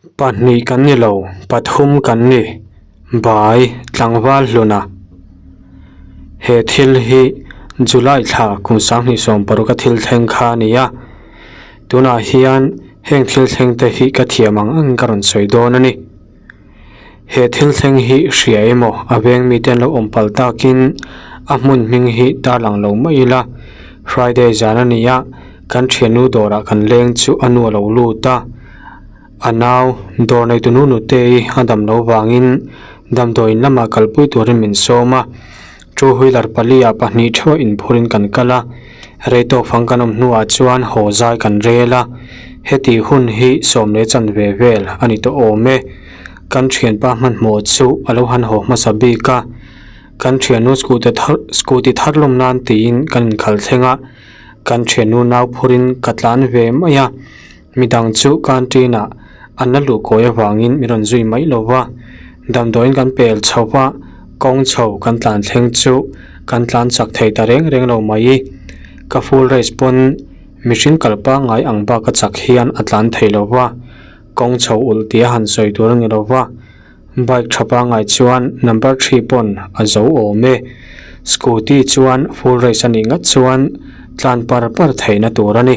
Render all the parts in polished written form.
Pahnih kan ni lo, pathum kan ni, Bai tlangval hluna. He thil hi July thla kum sanghnih sawm paruk a thil thleng kha a ni a, tunah hian heng thil thleng te hi ka thiam ang angin ka rawn sawi dawn a ni. He thil thleng hi hria emaw a veng mite an lo awm palh takin a hmun hming hi tarlang lo mai ila, Friday zan a ni a, kan thiannu dawrah kan leng chu a nu a lo lut a. A nau, dawr neitu nu Nutei a dam loh vangin damdawiin lamah kalpui turin min sawm a. Two wheeler pali ah pahnih theuh a inphurin kan kal a, rei tawk fang kan awm hnuah chuan haw zai kan rel a. Heti hun hi sawm leh chanve vel a ni tawh awm e. Kan thianpa hmanhmawh chu a lo han haw hmasa bik a, kan thiannu scooty thar scooty thar lawm nan tiin kan inkhalh thleng a, kan thiannu nau phurin ka tlan ve mai a. Midang chu canteen ah an la luh kawi avangin min rawn zui mai lo va, damdawiin kan pel chho va, kawng chho kan tlan thleng chu kan tlan chak thei ta reng reng lo mai. Ka full race pawn mihring kal pangngai ang bak a chak hian a tlan thei lo va, kawng chho ulh tia han sawi tur a ni lo va. Bike tha pangngai chuan number three pawn a zo awm e. Scooty chuan full race a nih ngat chuan tlan par par theihna tur a ni.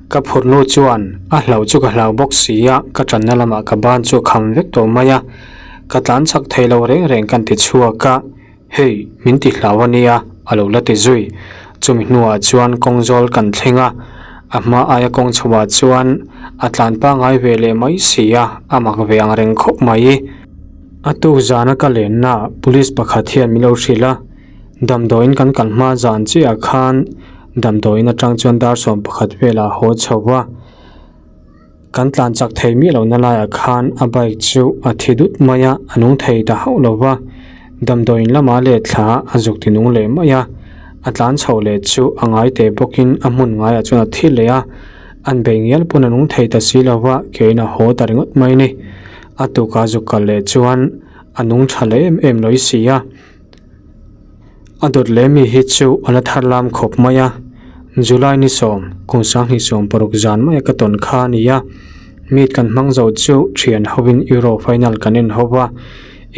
Ka phurhnu chuan a hlauh chu ka hlau bawk si a, ka tanna lamah ka ban chu a kham vek tawh mai a. Ka tlan chak thei lo reng reng kan ti chhuak a. Hei, min ti hlau a nia, a lo la ti zui. Chumi hnuah chuan kawng zawl kan thleng a, a hma aia kawng chhoah chuan a tlan pangngai ve leh mai si a, a mak ve ang reng khawp mai. A tuk zana ka lennaah police pakhat hian min lo hrilh a, damdawiin kan kal hma zan chiahah khan damdawiin atang chuan dar 11 velah haw chho va. Kan tlan chak thei miah lohna laiah khan a bike chu a thi dut mai a, a nung thei ta hauh lo va. Damdawiin lama let thla a zuk ti nung leh mai a, a tlan chhoh leh chu a ngai teh bawkin a hmun ngaiah chuan a thi leh a, an bei ngial pawn a nung thei ta si lo va, keiin a haw ta ringawt mai ni. A tukah zuk kal leh chuan a nung tha leh em em lawi si a. A dawt leh mi hi chu a la thar lam khawp mai a, July ni sawm, kum 2016 zan maia ka tawn kha a ni a, meet kan hmang zo chu thian hovin Euro final kan en ho va,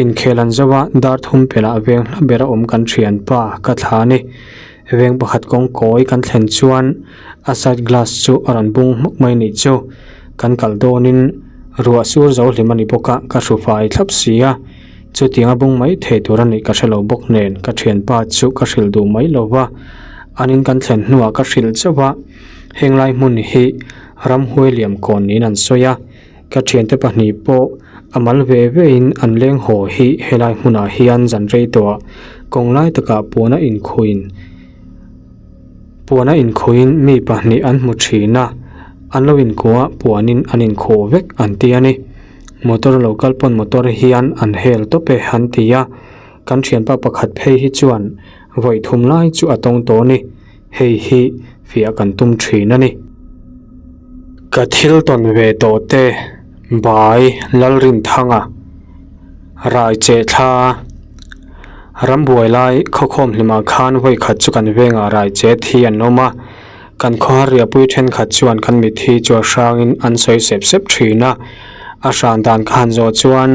inkhel an zo a, dar thum pelah veng hla bera awm kan thianpa ka thla a ni. Veng pakhat kawng kawi kan thlen chuan a side glass chu a rawn bung hmawk mai nih chu, kan kal dawnin ruah sur zo hlim a ni bawk a, ka hru fai thlap si a. Chutiang a bung mai thei tur a nih ka hre lo bawk nen ka thianpa chu ka hrilh duh mai lo va, an in kan thlen hnuah ka hrilh chauh a, henglai hmun hi ramhuai liam kawn niin an sawi a, ka thiante pahnih pawh a mal ve ve in an leng haw hi helai hmunah hian zan rei tawh ah kawng lai takah puan a inkhuin puan a inkhuin mi pahnih an hmu thin a, an lo inkuah puanin an inkhuh vek an ti a ni. Motor lo kal pawn motor hian an hel tawp e an ti a, kan thianpa pakhat phei hi chuan vawi thum lai chu a tawng tawh a ni, hei hi fiah kan tum thin a ni. Ka thil tawn ve tawh te Bai Lalrinthanga rai cheh thla rambuai lai khawkhawm hlimah khan vawi khat chu kan vengah rai che thi an awm a, Kan khawhar riahpui thenkhat chuan kan mitthi chu a hrangin an sawi sep sep thin a, a hran dan ka han zawh chuan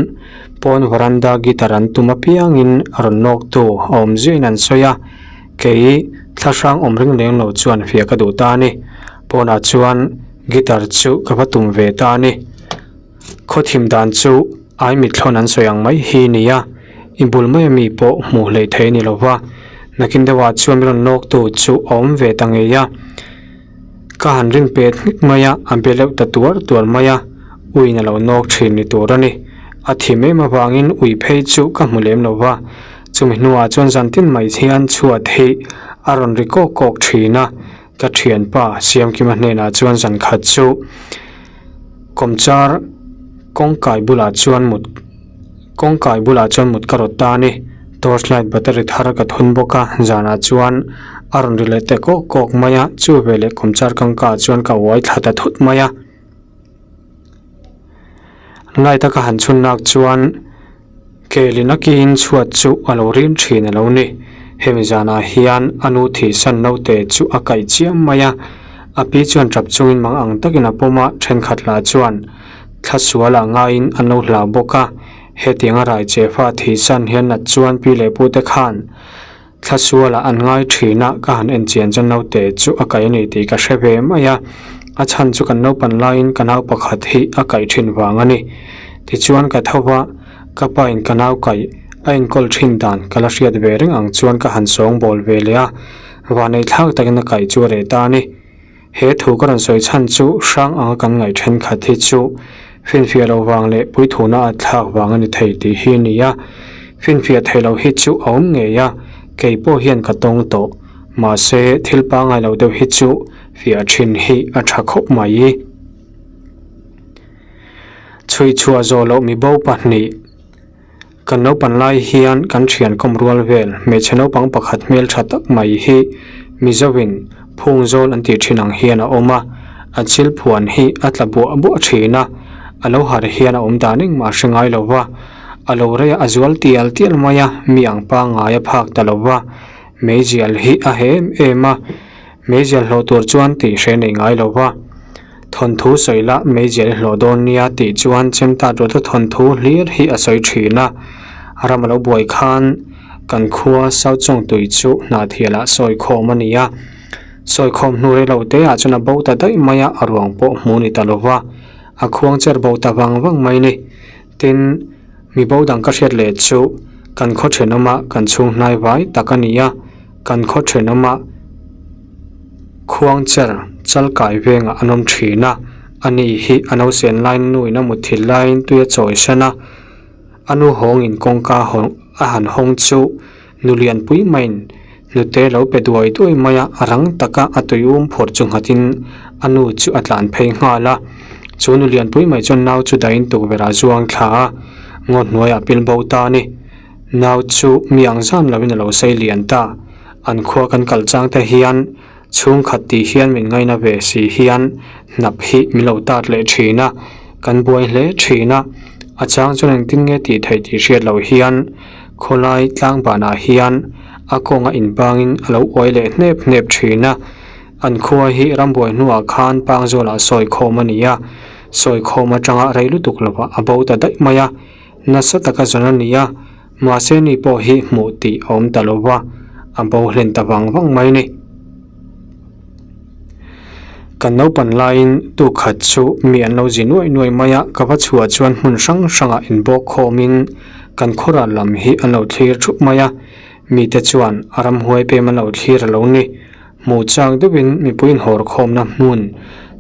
pawn veranda guitar an tum apiangin rawn nawktu a awm zuiin an sawi a, kei thla hrang awm ring leng lo chuan fiah ka duh ta a ni. Pawnah chuan guitar chu ka va tum ve ta a ni. Khawthim dan chu ai mithlawn an sawi ang mai hi ni a, i bul mai ami pawh hmuh hleih thei a ni lo va, nakin deuhah chuan min rawn nawktu chu a awm ve ta ngei a, ka han rin pet hnik mai a, a be leuh ta tuar tuar mai a, uiin a lo nawk thin ni tur a ni. A thim em avangin ui phei chu ka hmu lem lo va, chumi hnuah chuan zantin mai hian chhuat hi a rawn ri kawk kawk thin a, Ka thianpa Siamkima hnenah chuan zan khat chu kawmchar kawngkai bulah chuan mut kawngkai bulah chuan mut ka rawt ta a ni. Torch light battery thar ka thun bawk a, zanah chuan a rawn ri leh ta kawk kawk mai a, chu veleh kawmchar kangka ah chuan ka uai thla ta thut mai a. Light a ka han chhun nak chuan Kelin a kiin chhuat chu a lo rim thin a lo ni. Hemi zanah hian a nu thihsan naute chu a kaih chiam mai a. A pi chuan tap chungin mang ang takin a pawm a, thenkhat lah chuan thla sualah ngaiin an lo hlau bawk a. Hetianga rai che fa thihsan hian nat chuan pi leh pute khan thla sualah an ngai thin a, ka han en chian chuan naute chu a kaih a ni tih ka hre ve mai a. A chhan chu kan naupan laiin ka nau pakhat hi a kaih thin vang a ni. Tichuan ka tho va, ka pa in ka nau kaih a enkawl thin dan ka la hriat ve reng ang chuan ka han sawngbawl ve leh a. Vanei thlak takin a kaih chu a reh ta a ni. He thu ka rawn sawi chhan chu hrang anga kan ngaih thenkhat hi chu finfiah loh vang leh puithuna a thlak vang a ni thei tih hi a ni a. Finfiah theih loh hi chu a awm ngei a, kei pawh hian ka tawng tawh. Mahse, thil pangngai lo deuh hi chu fiah thin hi a tha khawp mai. Chhuichhuah zawh loh mibo pahnih. Kan naupan lai hian kan thian kawm rual vel hmeichhe naupang pakhat hmel tha tak mai hi Mizovin phung zawl an tih thin ang hian a awm a, a chil phuan hi a tla buah buah thin a, a lo har hian a awm dan engmah a hre ngai lo va, a lo rei a zual tial tial mai a, mi ang pangngai a phak ta lo va, meizial hi a he em em a, meizial hlawh tur chuan tih hre nei ngai lo va. Thawnthu sawi lah meizial i hlawh dawn nia tih chuan chemta rawta thawnthu hlir hi a sawi thin a. Ram a lo buai khan kan khua South Chawngtui chu Hnahthialah sawi khawm a ni a. Sawi khawm hnu rei lo te ah chuan a bo ta daih mai a, a ruang pawh hmu ni ta lo va. A khuang cher bo ta vang vang mai ni. Tin, mi bo dang ka hriat leh chu kan khaw thenawma kan chhung hnai vai tak a ni a, kan khaw thenawma Khuangcher chalkai vengah an awm thin a, ani hi a nausen laiin nuin a mutthilh laiin tui a chawi san a, a nu hawngin kawngka hawng a han hawng chu nu lianpui maiin hnute lo pe duai duai mai a, a rang taka a tui um phawrh chu nghatin a nu chu a tlan phei nghal a, chu nu lianpui mai chuan nau chu dahin tukverh ah zuang thla a, ngaw hnuaiah pil bo ta a ni. Nau chu mi ang zan loin a lo sei lian ta. An khua kan kal chang te hian chhungkhat tih hian min ngaina ve si hian hnap hi min lo tat leh thin a, kan buai hle thin a. A chang chuan engtin nge tih theih tih hriat loh hian khawlai tlangbanah hian a kawnga inbangin a lo uai leh hnep hnep thin a. An khua hi rambuai hnuah khan Pangzawlah sawi khawm a ni a, sawi khawm atanga rei lutuk lovah a bo ta daih mai a. Nasa taka zawn a ni a, mahse ni pawh hi hmuh tih a awm ta lo va, a bo hlen ta vang vang mai a ni. Kan naupan laiin tukhat chu mi an lo zi nuaih nuaih mai a, ka va chhuah chuan hmun hrang hrangah inbawk khawmin kan khawral lam hi an lo thlir thup mai a, mite chuan a ramhuai pem an lo thlir a lo ni. Hmuh chak deuhin mipui inhawr khawmna hmun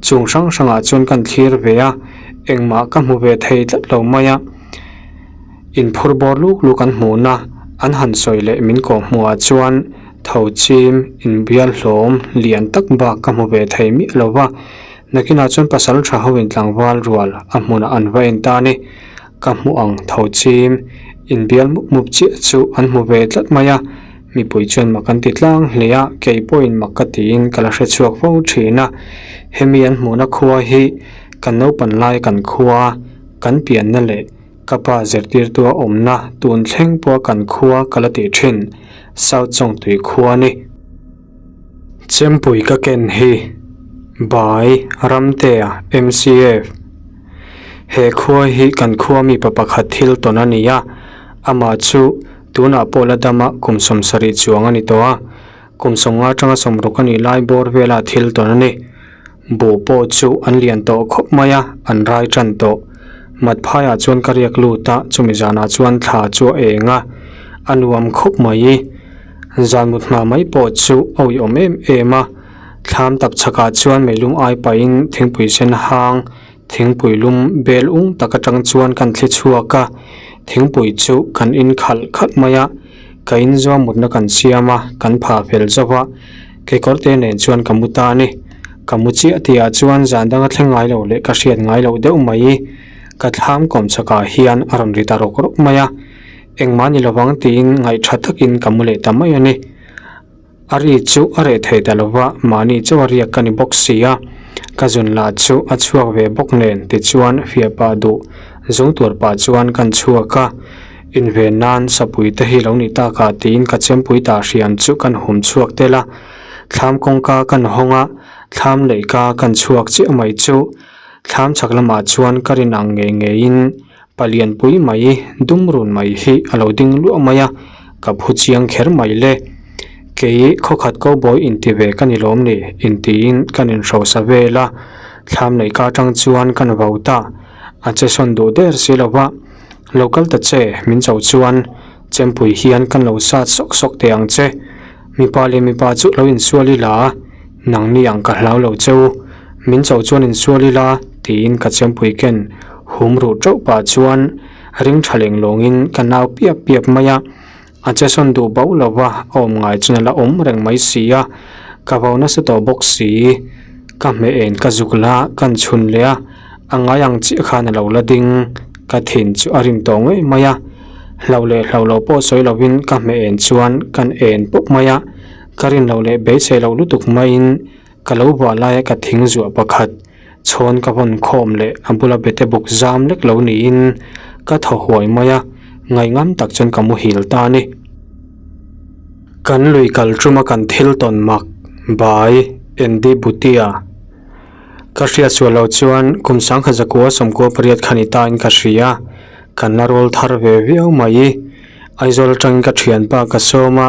chung hrang hrangah chuan kan thlir ve a, engmah ka hmu ve thei tlat lo mai a. Inphur bawr luk luk an hmuhna an han sawi leh min kawh hmuhah chuan tho chim inbial hlawm lian tak bak ka hmu ve thei miah lo va. Nakinah chuan pasal tha ho in tlangval rual a hmunah an va en ta a ni. Ka hmuh ang tho chim inbial mup mup chiah chu an hmu ve tlat mai a. Mipui chuan mak an ti tlang hle a, kei pawhin mak ka tiin ka la hre chhuak fo thin a. Hemi an hmuhna khua hi kan naupan lai kan khua, kan pianna leh ka pa zirtirtua awmna tun thleng pawha kan khua ka la tih thin, South Chawngtui khua a ni. Chempui ka ken hi Bai Ramtea MCF He khua hi kan khua mipa pakhat thil tawn a ni a, amah chu Tunah pawh la dama kum 70 chuang a ni tawh a, kum 50 atanga 60 a nih lai bawr vela thil tawn a ni. Buh pawh chu an lian tawh khawp mai a, an rai tan tawh. Matphaiah chuan ka riak lut a, chumi zanah chuan thla chu a eng a, a nuam khawp mai. Zan mut hma mai pawh chu a uiawm em em a, thlam tap chhakah chuan meilum ai pahin thingpui sen hang, Thingpui lum bel ung tak atang chuan kan thli chhuak a, thingpui chu kan in khalh khalh mai a, ka in zuam mutna kan siam a, kan phah fel zo va, kekawr te nen chuan ka mu ta a ni. Ka mu chiah tih ah chuan zan danga thleng ngai lo leh ka hriat ngai loh deuh mai ka thlam kawm chhakah hian a rawn ri ta rawk rawk mai a, engmah ni lovang tiin ngaih tha takin ka mu leh ta mai a ni. A ri chu a reh thei ta lo va, mahni chauh a riak ka ni bawk si a, ka zun lah chu a chhuak ve bawk nen tichuan fiah pah duh zung tur pah chuan kan chhuak a, inven nan sapui te hi lo ni tak ah tiin ka chempui tah hriam chu kan hum chhuak tel a, thlam kawngka kan hawng a. Thlam leihka kan chhuak chiah mai chu thlam chhak lamah chuan ka rin ang ngei ngeiin palian pui mai dum run mai hi a lo ding luah mai a, ka phu chiang kher mai le. Kei khawkhat cowboy inti ve ka ni lawm ni intiin kan inhrosa vel a, thlam leihka atang chuan kan vau ta. A che sawn duh der si lo va, lo kal ta che min cho chuan chempui hian kan lo sat sawk sawk teh ang che. Mipa leh mipa chu lo insual ila a, nangni ang ka hlau lo cheu, min cho chuan insual ila tiin ka chempui ken hum ruh teuh pah chuan ring tha leng lawngin ka nau piap piap mai a, a che sawn duh bauh lo va, a awm ngai chuan a la awm reng mai si a, ka vau nasa tawh bawk si, ka hmeh en ka zuk la kan chhun leh a, a ngai ang chiah khan a lo la ding, ka thin chu a rim tawh ngei mai a. Hlo leh hlo lo pawh sawi lovin ka hmeh en chuan kan en pawp mai a, ka rin loh leh beisei loh lutuk maiin ka lo buah laia ka thing zuah pakhat chhawn ka vawn khawm leh a bula bete buk zam lek lo niin ka thaw huai mai a, ngaihngam tak chuan ka muhil ta a ni. Kan lui kal tuma kan thil tawn mak, bai, Andy Bhutia. Ka hriat sual loh chuan kum sangkhat zakua sawmkua pariat kha ni tain ka hria. Kan la rawl thar ve viau mai. Aizawl atangin ka thianpa ka sawm a,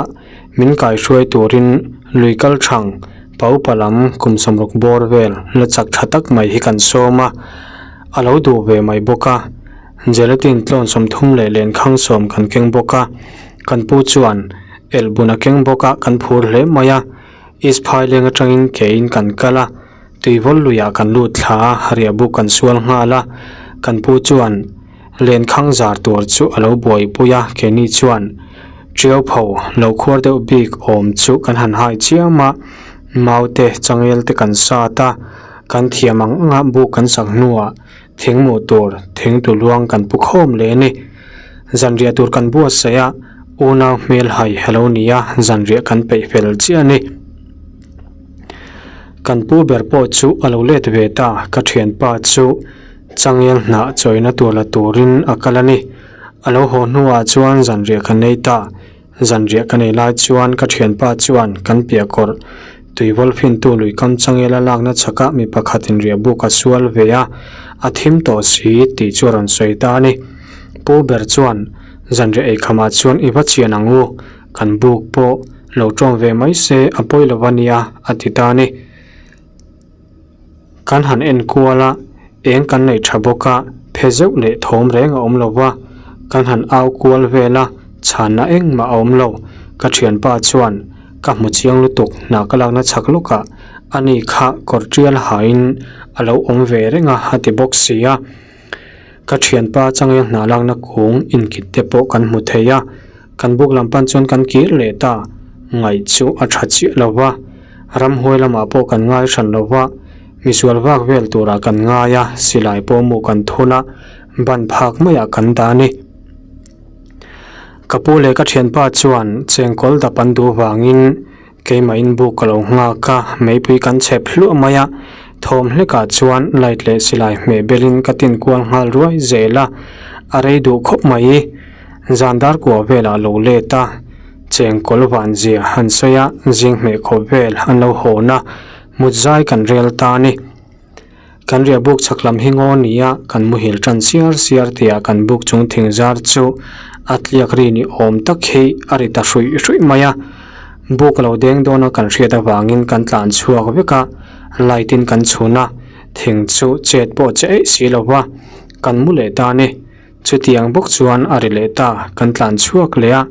min kaihruai turin lui kal thang pa upa lam kum sawmruk bawr vel la chak tha tak mai hi kan sawm a, a lo duh ve mai bawk a. Gelatin tlawn 30 leh lenkhang sawm kan keng bawk a, kan pu chuan elhbun a keng bawk a, kan phur hle mai a. East Phaileng atangin kein kan kal a. Tuivawl luiah kan lut thla a, riahbuk kan sual nghal a, kan pu chuan lenkhang zar tur chu a lo buaipui a, keini chuan Tiaupho lo khuar deuh bik awm chu kan han hai chiam a, mau te changel te kan sat a, kan thiam ang anga buk kan sak hnuah thing hmuh tur thing tu luang kan pu khawm leh a ni. Zanriah tur kan buatsaih a, unau hmel hai a lo ni a, zanriah kan peih fel chiah a ni. Kan pu ber pawh chu a lo let ve ta, ka thianpa chu changel hnah chawina tur la turin a kal a ni. A lo haw hnuah chuan zanriah ka nei ta, zanriah ka nei lai chuan ka thianpa chuan kan piah kawrh tuivawl fintu lui kam changel a lakna chhakah mi pakhatin riah buk a sual ve a, a thim tawh si tih chu a rawn sawi ta a ni. Pu ber chuan zanriah eikhamah chuan i va chian ang u. Kan buk pawh lo tawng ve mai se a pawi lo a nia a ti ta a ni. Kan han en kual a, eng kan neih tha bawk a, phe zeuh leh thawm reng a awm lo va, kan han au kual vel a, chhanna engmah a awm lo. Ka thianpa chuan ka hmu chiang lutuk hna ka lakna chhak lawkah ani kha kawr tial hain a lo awm ve reng a a ti bawk si a. Ka thianpa changel hna lakna kung inkit te pawh kan hmu thei a, kan buk lam pan chuan kan kir leh ta, ngaih chu a tha chiah lo va, ramhuai lamah pawh kan ngai hran lo va, misual vak vel turah kan ngai a, silai pawh mu kan thun a, ban phak maiah kan dah a ni. Ka pu leh ka thianpa chuan chengkawl dap an duh vangin Keimahin buk ka lo nghak a, meipui kan chhep hluah mai a, thawm hlekah chuan light leh silai hmeh belin ka tin kual nghal ruai zel a, a rei duh khawp mai. Zan dar kuah velah lo let a, chengkawl van zia han sawi a, zing hmeh khawp vel an lo hawn a, mut zai kan rel ta a ni. Kan riah buk chhak lam hi ngaw ni a, kan muhil tan siar siar tihah kan buk chung thing zar chu a tliak ri ni awm tak hi a ri ta hruih hruih mai a. Buk a lo deng dawn a kan hriat avangin kan tlan chhuak vek a, light in kan chhun a, thing chu chet pawh che eih si lo va, kan mu leh ta a ni. Chutiang bawk chuan a ri leh ta, kan tlan chhuak leh a,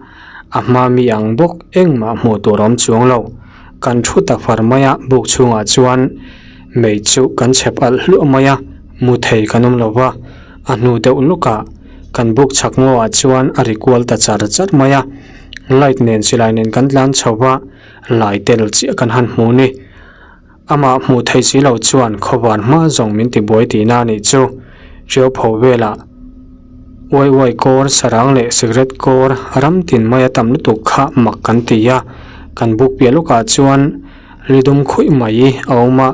a hma mi ang bawk engmah hmuh tur a awm chuang lo. Kan thu ta far mai a, buk chhungah chuan mei chu kan chhep alh hluah mai a, mu thei kan awm lo va, a hnu deuh lawkah kan buk chhak ngawah chuan a ri kual ta char char mai a, light nen silai nen kan tlan chho va, lai tel chiah kan han hmu ni. Amah hmuh theih si lo chuan khawvar hma zawng min ti buai tihna a nih chu. Ṭiau pho velah uai uai kawr, sarang leh cigarette kawr ram tin mai a tam lutuk kha mak kan ti a. Kan buk piah lawkah chuan lidum khuih mai a awm a,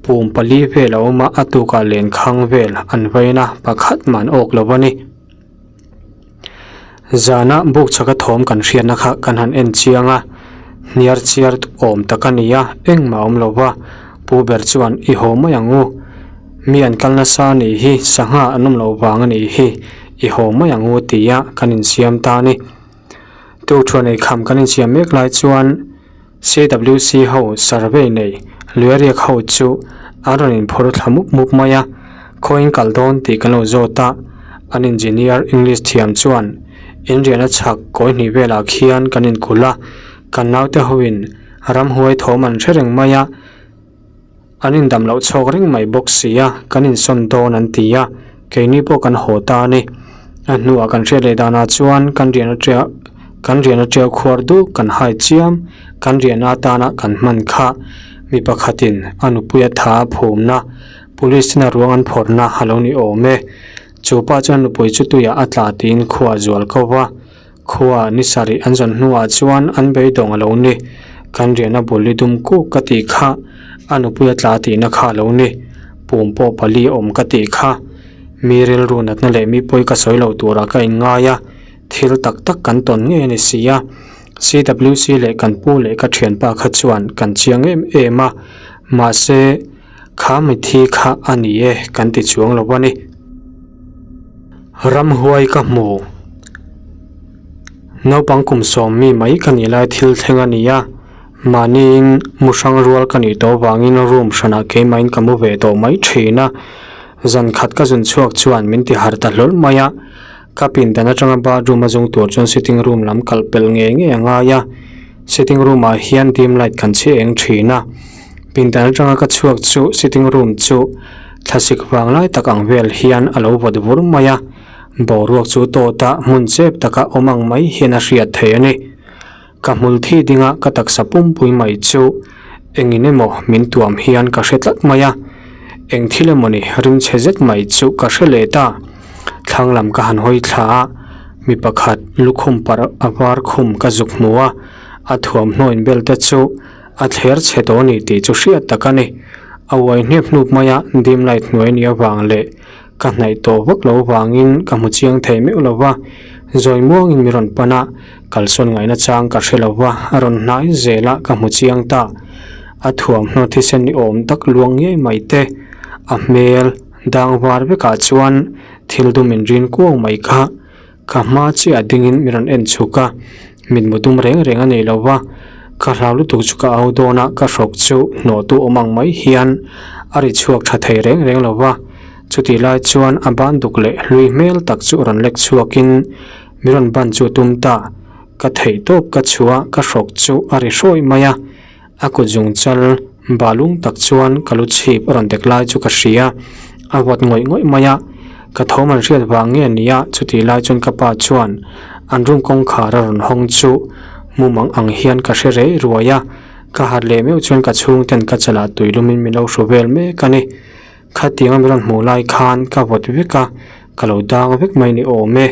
pum pali vel a awm a, a tukah lenkhang vel an vain a, pakhat mah an awk lo a ni. Zana buk chhaka thawm kan hriatna kha kan han en chiang a, hniar chiar awm tak a ni a, engmah a awm lo va. Pu ber chuan i haw mai ang u. Mi an kal nasa a nih hi, sangha an awm loh vang a nih hi, i haw mai ang u tia kan insiam ta a ni. Tukthuan eikham kan insiam mek lai chuan CWC ho survey nei Luiariak ho chu an rawn inphur thla mup mup mai a, khawiin kal dawn tih kan lo zawt a, an engineer English thiam chuan inriahna chhak kawi hnih velah khian kan inkulh a, kan naute hoin ramhuai thawm an hre reng mai a. An indam loh chhawk reng mai bawk si a, kan insawn dawn an ti a, keini pawh kan haw ta a ni. A hnuah kan hriat leh danah chuan kan rian a tia kan rian a tiau khuar duk kan hai chiam, kan riahna atana kan hman kha mi pakhatin a nupuia tha a phumna, police ten a ruang an phawrhna a lo ni awm e. Chu pa chuan nupui chu tuiah a tla tiin khua a zual ko va. Khua ni sarih an zawn hnuah chuan an beidawng a lo ni. Kan riahna bul i dum kuk ka tih kha, a nupui a tla tihna kha a lo ni. Pum pawh pali awm ka tih kha. Mi rilru natna leh mi pawi ka sawi lo turah ka inngai a, thil tak tak kan tawn ngei a ni si a. CWC leh kan pu leh ka thianpa kha chuan kan chiang em em a, mahse kha mithi kha a ni e kan ti chuang lo a ni. Ramhuai ka hmu. Naupang kum sawm mi mai ka nih lai thil thleng a ni a, mahniin mu hrang rual ka nih tawh avangin room hranah keimahin ka mu ve tawh mai thin a. Zan khat ka zun chhuak chuan min ti harh ta hlawl mai a, ka pindan atanga bathroom a zung tur chuan sitting room lam kalh pel ngei ngei a ngai a, sitting room ah hian dim light kan chhi eng thin a, pindan atanga ka chhuak chu sitting room chu Thlasik vang lai tak ang vel hian a lo vawt vur mai a, boruak chu tawta hmun chep taka awm ang mai hian a hriat theih a ni. Ka hmul thi dinga ka taksa pumpui mai chu engin emaw min tuam hian ka hre tlat mai a, eng thil emawni rimchhe zet mai chu ka hre leh ta. Thlang lam ka han hawi thla a, mi pakhat lukhum parh a var khum ka zuk hmu a, a thuamhnaw inbel te chu A thler chhe tawh a ni tih chu hriat tak a ni. A uai hnep hnup mai a, dim light hnuai a nih avang leh ka hnaih tawh vak lo avangin ka hmu chiang thei meuh lo va. Zawi muangin mi rawn pan a, kalsawn ngaihna chang ka hre lo va, a rawn hnai zel a ka hmu chiang ta. A thuamhnaw thisen ni awm tak luang ngei mai te, a hmel dang var vekah chuan thil dum inrin kuau mai kha. Ka hma chiah dingin mi rawn en chhuk a, mitmu dum reng reng a nei lo va, ka hlau lutuk chu ka au dawn a, ka hrawk chu hnawhtu awm ang mai hian a ri chhuak tha thei reng reng lo va, chutih lai chuan a ban duk leh hlui hmel tak chu rawn lek chhuakin mi rawn ban chu a tum ta, ka theih tawp ka chhuah ka hrawk chu a ri hrawih mai a. A kut zung chal balung tak chuan ka lu chhip a rawn dek lai chu ka hria, a vawt ngawih ngawih mai a, ka thawm an hriat vang nge nia chutih lai chuan ka pa chuan an room kawngkhar a rawn hawng chu mumang ang hian ka hre rei ruai a, ka harh leh meuh chuan ka chhungten ka chalah tuilumin min lo hru vel mek a ni. Khatiang a mi rawn hmuh lai khan ka vawt vek a, ka lo dang vek mai ni awm e.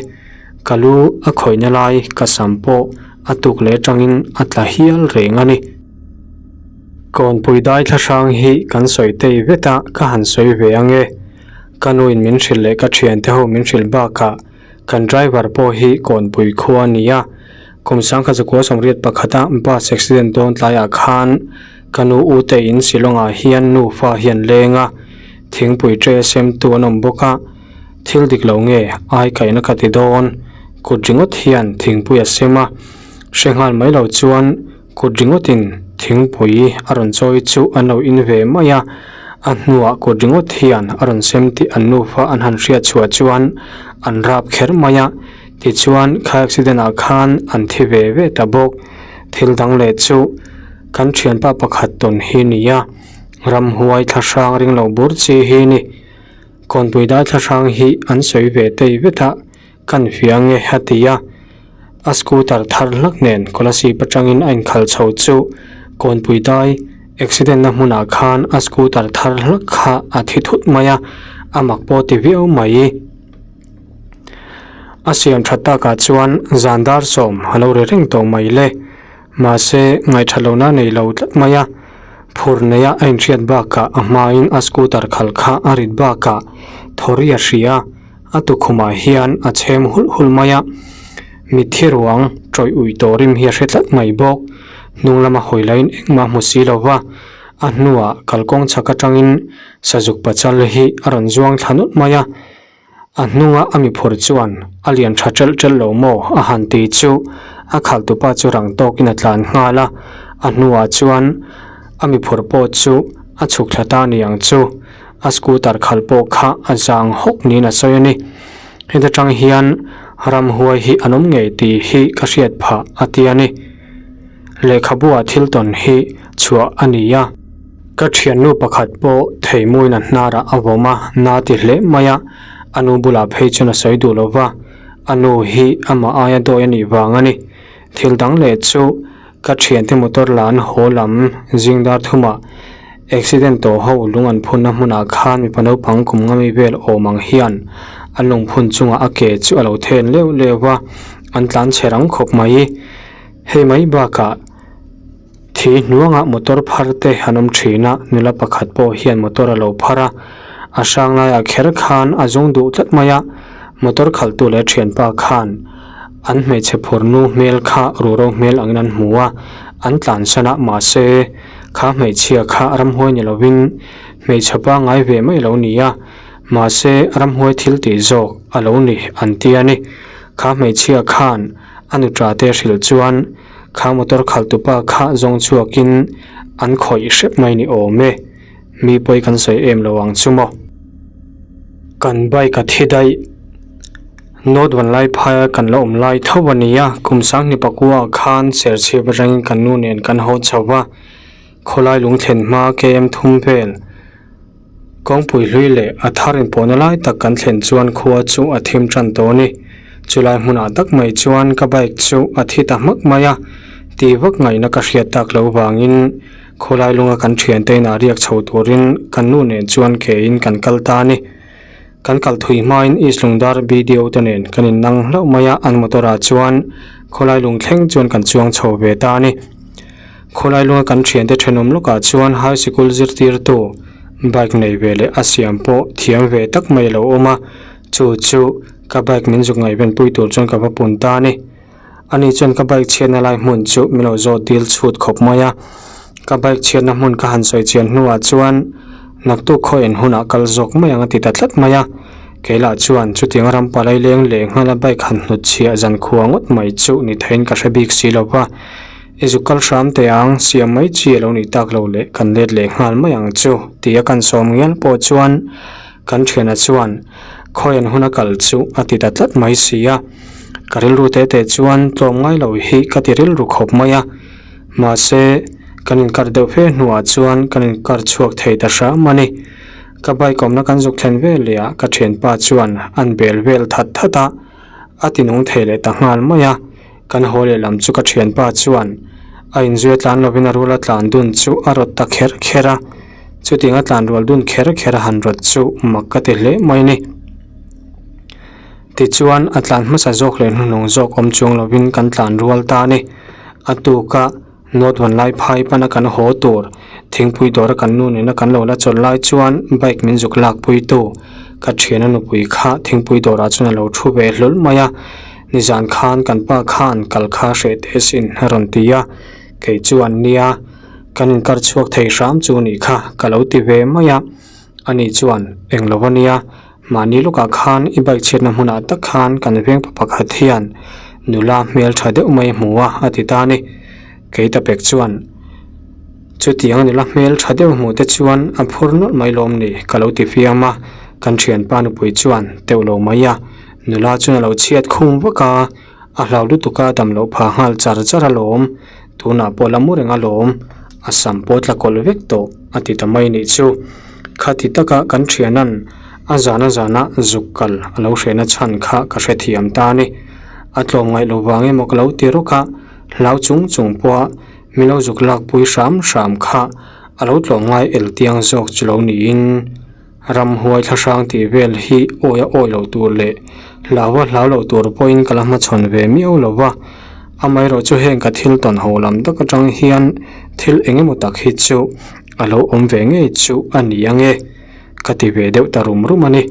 Ka lu a khawihna lai ka sam pawh a tuk leh atangin a tla hial reng a ni. Kawnpui dai thla hrang hi kan sawi tei vet a, ka han sawi ve ang e. Ka nuin min hrilh leh ka thiante ho min hrilh bakah kan driver pawh hi Kawnpui khua a ni a. Kum sangkhat zakua sawmriat pakhata bus accident dawn tlaiah khan ka nu u te in Shillong-ah hian nufa hi an leng a, thingpui tray sem tu an awm bawk a, thil dik lo nge ai kaihna ka ti dawn, kut ringawt hian thingpui a sem a, hre nghal mai lo chuan kut ringawtin thingpui a rawn chawi chu an lo in ve mai a, a hnuah kut ringawt hian a rawn sem tih an nufa an han hriat chhuah chuan an rap kher mai a. Tichuan kha accident ah khan an thi ve ve ta bawk. Thil dang leh chu kan thianpa pakhat tawn hi ni a, ramhuai thla hrang ring lo bur chi hi ni. Kawnpui dai thla hrang hi an sawi ve tei vet a, kan hria nge a ti a. A scooter thar hlak nen Kolasib atangin a inkhal chho chu Kawnpui dai accident na hmunah khan a scooter thar hlak kha a thi thut mai a, a mak pawh ti viau mai. A siam that takah chuan zan dar sawm a lo ri reng tawh mai le. Mahse, ngaihthat lohna a nei lo tlat mai a. Phur neia a inhriat bakah a hmain a scooter khalh kha a rit bakah thawri a hria a, a tukhumah hian a chhem hulh hulh mai a. Mitthi ruang tawih ui tawh rim hi a hre tlat mai bawk. Hnung lama hawi lahin engmah hmu si lo va. A hnuah kalkawng chhak atangin sazuk pachal hi a rawn zuang thla nawlh mai a. A hnunga a mi phur chuan a lian tha ṭelh ṭelh lo maw a han ti chu a khalhtupa chu rang tawkin a tlan nghal a, a hnuah chuan a mi phur pawh chu a chhuk thla ta ni ang chu a scooter khalh pawh kha a zang hawk niin a sawi a ni. Heta tang hian ramhuai hi an awm ngei tih hi ka hriat phah a ti a ni. Lehkhabu ah thil tawn hi chhuah a ni a. Ka thiannu pakhat pawh theimuin a hnarah a vawm a, na ti hle mai a, a nu bulah phei chuan a sawi duh lo va, a nu hi amah aia dawi a nih vang a ni. Thil dang leh chu ka thiante motor la an haw lam zing dar thumah accident tawh ho lung an phunna hmunah khan mipa naupang kum nga mi vel awm ang hian an lungphun chungah a ke chu a lo then leuh leuh a, an tlan chhe rang khawp mai. Hei mai bakah thi hnuangah motor phar te an awm thin a, nula pakhat pawh hian motor a lo phar a, a hrang laiah kher khan a zawng duh tlat mai a, motor khalhtu leh thianpa khan an hmeichhe phurnu hmel kha ruhro hmel angin an hmu a, an tlansan a, mahse kha hmeichhia kha ramhuai ni lovin hmeichhe pangngai ve mai a lo ni a, mahse ramhuai thil tih zawk a lo ni an ti a ni, kha hmeichhia khan. A nuṭa te hrilh chuan kha motor khalhtupa kha zawng chhuakin an khawih hrep mai ni awm e, mi pawi kan sawi em lo ang chu maw. Kan bike a thi daih. North Vanlai phaia kan la awm lai tho a nia, kum sanghnih pakua khan Serchhip atangin kan nu nen kan haw chho va, khawlai lungthlen hma KM thum vel. Kawngpui hlui leh a thar inpawhna lai tak kan thlen chuan khua chu a thim tan tawh a ni. Chulai hmunah tak mai chuan ka bike chu a thi ta hmak mai a, ti vak ngaihna ka hriat tak loh vangin khawlai lunga kan thiante inah riak chho turin kan nu nen chuan kein kan kal ta a ni. Kan kal thui hmain East Lungdar BDO te nen kan innang hlauh mai a, an motor ah chuan khawlai lung thleng chuan kan chuang chho ve ta a ni. Khawlai lunga kan thiante thenawm lawkah chuan high sikul zirtirtu bike nei ve leh a siam pawh thiam ve tak mai a lo awm a, chu chu ka bike min zuk ngaihvenpui tur chuan ka va pun ta a ni. Ani chuan ka bike chhiatna lai hmun chu min lo zawt dil chhut khawp mai a, ka bike chhiatna hmun ka han sawi chian hnuah chuan naktuk khaw en hunah kal zawk mai ang a ti ta tlat mai a, kei lah chuan chutiang ram palai leng leh nghala bike han hnut chhiah zan khua ngawt mai chu ni theiin ka hre bik si lo va. I zuk kal hram teh ang, siam mai chi a lo nih tak lo leh kan let leh nghal mai ang chu ti a kan sawm ngial pawh chuan kan thiana chuan khawian hun a kal chu a ti ta tlat mai si a. Ka rilru teh teh chuan tlawm ngai lo hi ka ti rilru khawp mai a. Mahse, kan inkar deuh fe hnuah chuan kan inkar chhuak thei ta hram a ni. Ka bike awmna kan zuk thlen vel leh ah ka thianpa chuan an bel vel that that a, a ti nung thei leh ta nghal mai a. Kan haw leh lam chu ka thianpa chuan a inzui a tlan lovin a rula tlan dun chu a rawt ta kher kher a, chutiang a tlan rual dun kher kher a han rawt chu mak ka ti hle mai ni. Tichuan a tlan hmasa zawk leh hnuhnung zawk awm chuang lovin kan tlan rual ta a ni. A tuka North Vanlai phai pana kan haw tur thingpui dawra kan nu nena kan lo la chawlh lai chuan bike min zuk lak pui tu ka thiana nupui kha thingpui dawrah chuan a lo thu ve hlawl mai a. Nizan khan kan pa khan kal kha hreh teh sin a rawn ti a, kei chuan nia kan inkar chhuak thei hram chu nih kha ka lo ti ve mai a, ani chuan eng lo ania mahni lawkah khan i bike chhiatna hmunah tak khan kan veng pa pakhat hian nula hmel tha deuh mai a hmu a a ti ta a ni, kei ta pek chuan chutiang nula hmel tha deuh hmuh te chuan a phur nawlh mai lawm ni ka lo ti fiam a, kan thianpa nupui chuan teuh lo mai a. Nula chuan a lo chhiat khum vak a, a hlau lutuk a dam loh phah nghal char char alawm, tunah pawh la mu reng alawm, a sam pawh tla kawlh vek tawh a ti ta mai nih chu. Khati taka kan thianan a zana zana zuk kal a lo hrehna chhan kha ka hrethiam ta a ni. A tlawm ngaih lo vang emaw ka lo ti rawk a, hlau chung chung pawha mi lo zuk lakpui hram hram kha a lo tlawm ngai eltiang zawk chu lo niin. Ramhuai thlahrang tih vel hi awi a awi lo tur leh hlau a hlau lo tur pawhin ka la hmachhawn ve miau lo va, amaherawh chu heng ka thil tawn ho lam tak atang hian thil eng emaw tak hi chu a lo awm ve ngei chu a ni ang e, ka ti ve deuh ta rum rum a ni.